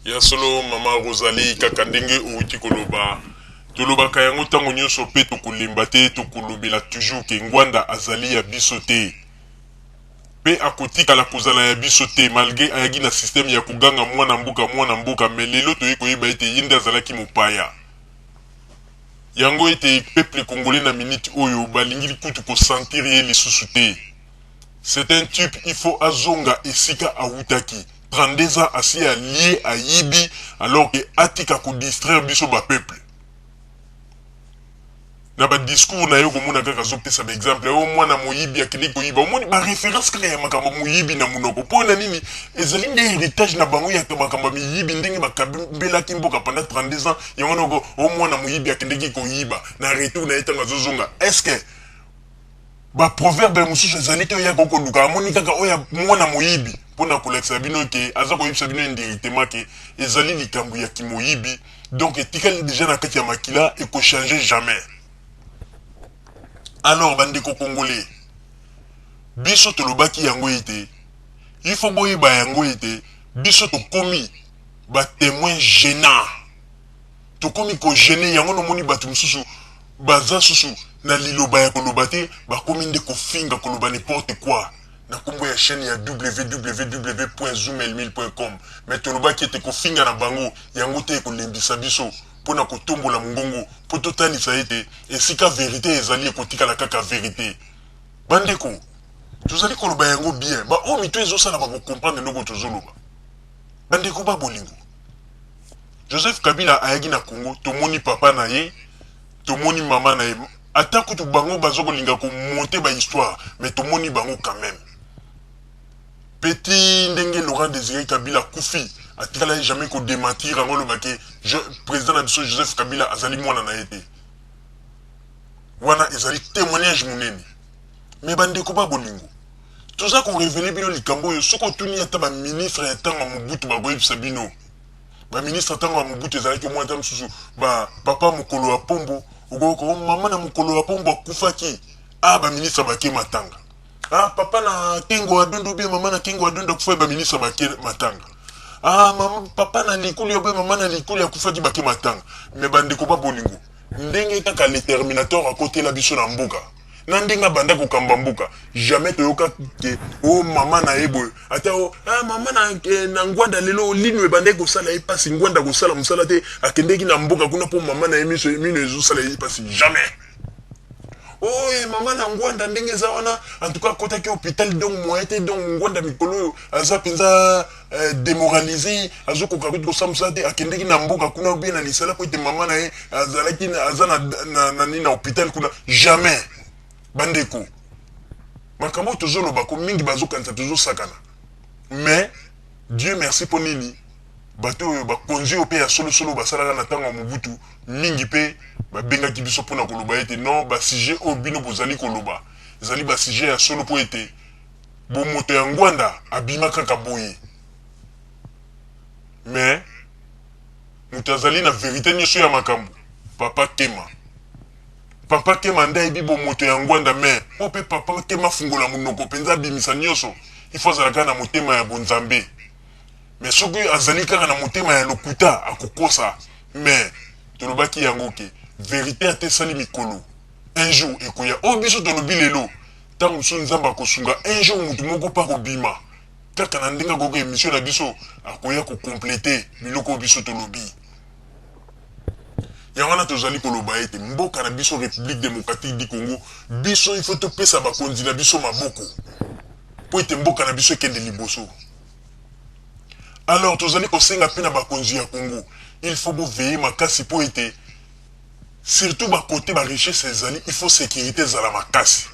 Ya solo, mama Rosalie, kaka ndenge outi koloba, tolobaka yango ntango nyonso mpe tokolemba te, tokolobela toujours ke Ngwanda azali ya biso te mpe akotikala kozala ya biso te, malgré ayaki na système ya koganga mwana mboka, mwana mboka. Mais lelo toyei koyeba ete ye nde azalaki mopaya. Yango ete peuple congolais na minute oyo balingi kutu kosentir ye lisusu te. C'est un type, il faut azonga esika awutaki. 32 ans asi alie, ayibi, alors ke atika kodistraire biso bapeuple na badiscours na ye. Komona kaka azopesa baexemple oyo mwana moyibi akendeki koyiba, omoni baréférence kaka ya makambo moyibi na monoko. Mpo na nini? Ezali nde héritage na bango ya makambo ya miyibi, ndenge bakabelaki mboka pendant 32 ans. Yango noko o mwana moyibi akendeki koyiba, na retour na ye ntango azozonga, est ce que baproverbe mosusu ezali te oyaka koluka? Amoni kaka oyo mwana moyibi mpona kolakisa bino ke aza koyebisa bino indirectement ke ezali likambo ya kimoyibi. Donc etikali déjà na kati ya makila, ekochange jamais. Alors bandeko congolais, biso tolobaki yango ete il faut boyeba yango ete biso tokomi batémoin gênant, tokomi kogêner. Yango nomoni bato mosusu baza susu na liloba ya koloba te, bakomi nde kofinga, koloba n'importe quoi na nkombo ya chaîne ya www.zoomelmil.com. Mais tolobaki ete kofinga na bango yango te ekolembisa biso mpona kotombola mongongo, mpo totalisa ete esika vérité ezali, ekotikala kaka vérité. Bandeko, tozali koloba yango bien, baoyo mito ezosala bakocomprendre eloko tozoloba. Bandeko ba bolingo, Joseph Kabila ayaki na Congo, tomoni papa na ye, tomoni mama na ye. Ata kutu bango baza kolinga komonter bahistoire, mais tomoni bango quand même. Petit ndenge Laurent Désiré Kabila akufi, atikala ye jamais kodémentir yango, olobaki président na biso Joseph Kabila azali mwana na ye te. Wana ezali témoignage monene. Mais bandeko ba bolingo, toza korévéler bino likambo oyo. Soki otuni ata baministre ya ntango ya Mobutu, bakoyebisa bino. Baministre ntango ya Mobutu ezalaki omona ata mosusu bapapa mokolo ya pombo, okoyoka mama na mokolo ya pombo akufaki, a baministre bake matanga. Ah, papa na Kengo Adondo bien, mama na Kengo Adondo akufaki, baministre bake matanga. Ah, mama, papa na Likuli obe, mama na Likuli akufaki, bake matanga. Mais bandeko ba bolingo, ndenge kaka le terminator akotela biso na mboka, na ndenge abanda kokamba mboka, jamais toyoka ke o mama na ye boye, ata o ah, mama na Ngwanda lelo lino ebandaki kosala ye mpasi, Ngwanda kosala mosala te, akendeki na mboka kuna mpo mama na ye miso mino ezosala ye mpasi. Jamais oyo mama na Ngwanda ndenge eza wana, en tout cas akotaki hôpital, donc moyen te. Donc Ngwanda mikolo oyo aza mpenza démoralisé, azokoka kuti kosala mosala te, akendeki na mboka kuna obie na lisala po ete mama na ye azalaki aza na nini na hôpital kuna. Jamais. Bandeko, makambo oyo tozoloba ko mingi bazokanisa tozosakana, mais Dieu merci. Mpo nini? Bato oyo bakonzi oyo mpe ya solosolo basalaka na ntango ya Mobutu mingi mpe babengaki biso mpona koloba ete non, basujet oyo bino bozali koloba ezali basujet ya solo, mpo ete bomoto ya Ngwanda abima kaka boye. Mais moto azali na vérité nyonso ya makambo, papa Kema. Papa Kema nde ayebi bomoto ya Ngwanda. Mais mpo mpe papa Kema afungola monoko mpenza, abimisa nyonso, il faut azala kaka na motema ya bonzambe. Mais soki azali kaka na motema ya lokuta, akokosa. Mais tolobaki yango ke vérité ate esali mikolo, un jour ekoya. Oyo biso tolobi lelo, ntango mosusu Nzambe akosunga, un jour motu moko mpe akobima kaka na ndenge akoki émission na biso, akoya kocompléter biloko oyo biso tolobi. Yango wana tozali koloba ete mboka na biso, République démocratique du Congo, biso il faut topesa bakonzi na biso maboko mpo ete mboka na biso ekende liboso. Alors tozali kosenga mpe na bakonzi ya Congo, il faut boveiller makasi mpo ete surtout bakote barichesse ezali, il faut sécurité ezala makasi,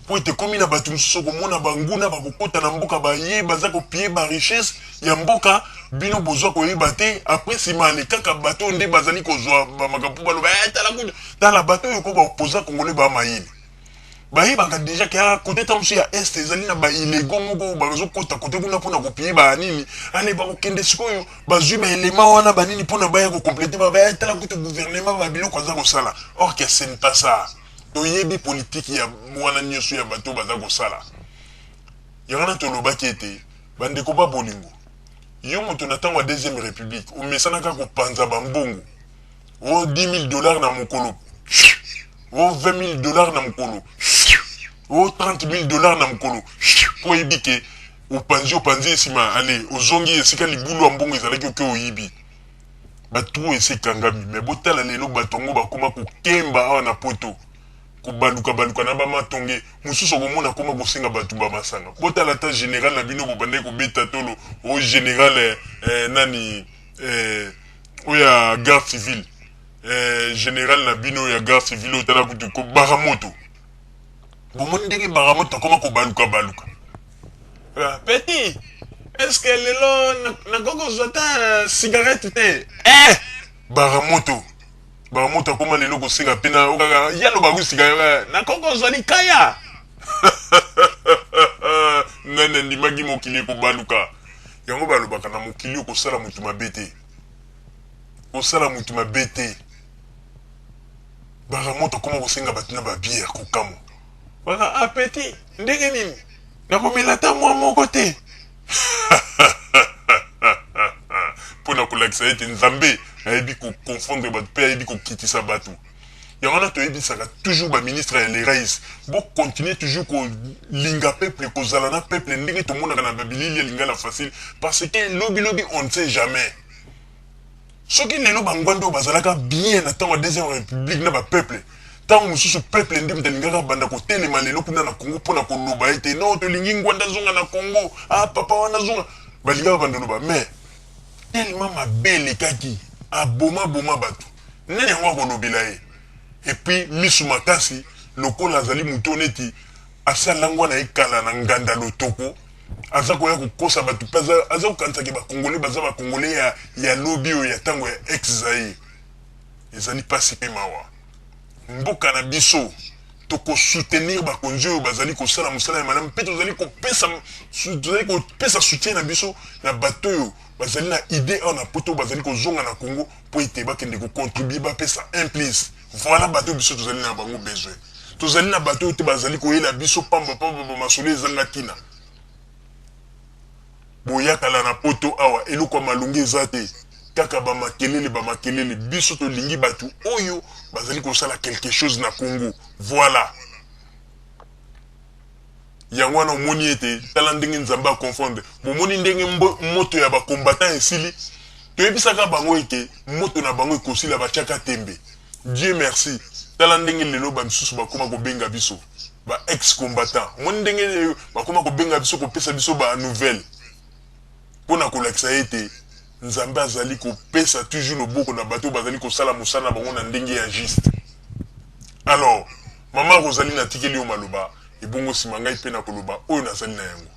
mpo ete komi na bato mosusu komona banguna bakokɔta na mboka, baye baza kopiller barichesse ya mboka, bino bozwa koyeba te. Après nsima ale kaka bato oyo nde bazali kozwa bamakambo mpo baloba: "Tala kuna, tala bato oyo." Ko baopposant congolais bamayele bayebaka déjà ke kote ta mosusu ya Est ezali na baillégaux moko bazokɔta kote kuna mpona kopiller banini. Ale bakokende sikoyo, bazwi baelema wana banini mpona baya kocompléter, babaya: "Tala kutu gouvernement, babiloko aza kosala." Or que ce n'est pas ça. Toyebi politike ya wana nyonso ya bato baza kosala. Yango wana tolobaki ete bandeko ba bolingo, Yo moto na ntango ya Deuxième République omesanaka kopanza bambongo o 10 000 $ na mokolo, o 20 000 $ na mokolo, o 30 000 $ na mokolo, mpo oyebi ke opanzi, opanzi, nsima ale ozongi esika libulu ya mbongo ezalaki, oke oyibi. Bato oyo esi ekangami. Me botala lelo, bato yango bakóma kokemba awa na Poto, kobaluka-baluka na bamatonge mosusu, okomona akóma kosenga bato bamasanga. Botala ata général na bino bobandaki kobeta tolo, o général nani oyo ya garde civile, général na bino ya garde civile oyo, tala kutu Baramoto. Bomoni ndenge Baramoto akóma kobaluka-baluka. Petit, est ce que lelo nakoki kozwa ata cigarette te? Baramoto, Baramoto akóma lelo kosenga mpe na kaka ya loba cigarette, nakoki kozwa likaya. Nani andimaki mokili ekobaluka? Yango balobaka na mokili, okosala motu mabe te, kosala motu mabe te. Baramoto akóma kosenga bato na babière, kokamwa baka apeti ndenge nini, nakomela ata mwa moko te, mpona kolakisa ete Nzambe ayebi koconfondre bato mpe ayebi kokitisa bato. Yango wana toyebisaka toujours baministre ya le rais, bocontinue toujours kolinga peuple, kozala na peuple ndenge tomonaka na babilili ya Lingala Facile, parce que lobilobi on ne sait jamais. Soki lelo bangwanda oyo bazalaka bien na ntango ya Deuxième République na bapeuple, ntango mosusu peuple nde moto alingaka banda kotelema lelo kuna na Congo mpona koloba ete non, tolingi Ngwanda azonga na Congo. Ah, papa wana zonga, balingaka banda loba. Mais tellement mabe elekaki, abomaboma bato, nani yango akolobela ye? Et puis misu makasi lokola azali moto neti asalangwa na ye kala na nganda lotoko, aza koya kokosa bato mpe aza kokanisaki Bakongole baza Bakongole ya lobi oyo ya ntango ya ex Zaire. Ezali mpasi mpe mawa. Mboka na biso, tokosoutenir bakonzi oyo bazali kosala mosala ya malamu, mpe tozali kopesa soutien na biso na bato oyo bazali na idée awa na Poto, bazali kozonga na Congo mpo ete bakende kocontribuer, bapesa un plus. Voilà bato oyo biso tozali na bango besoin. Tozali na bato oyo te bazali koyela biso pamba pamba bamasolo ezanga ntina. Boyakala na Poto awa, eloko ya malongi eza te, kaka bamakelele, bamakelele. Biso tolingi bato oyo bazali kosala quelque chose na Congo. Voilà, yango wana omoni ete tala ndenge Nzambe aconfondre. Bomoni ndenge moto ya bacombattant esili. Toyebisaka bango ete moto na bango ekosila, batiaka tembe. Dieu merci, tala ndenge lelo bamisusu bakóma kobenga biso, ba ex combattant. Omoni ndenge bakóma kobenga biso, kopesa biso banouvelle, mpona kolakisa ete Nzambe azali kopesa toujours loboko na bato oyo bazali kosala mosala na bango na ndenge ya juste. Alors, mama Rosalie, natikeli yo maloba, ebongo nsima ngai mpe na koloba oyo nazali na yango.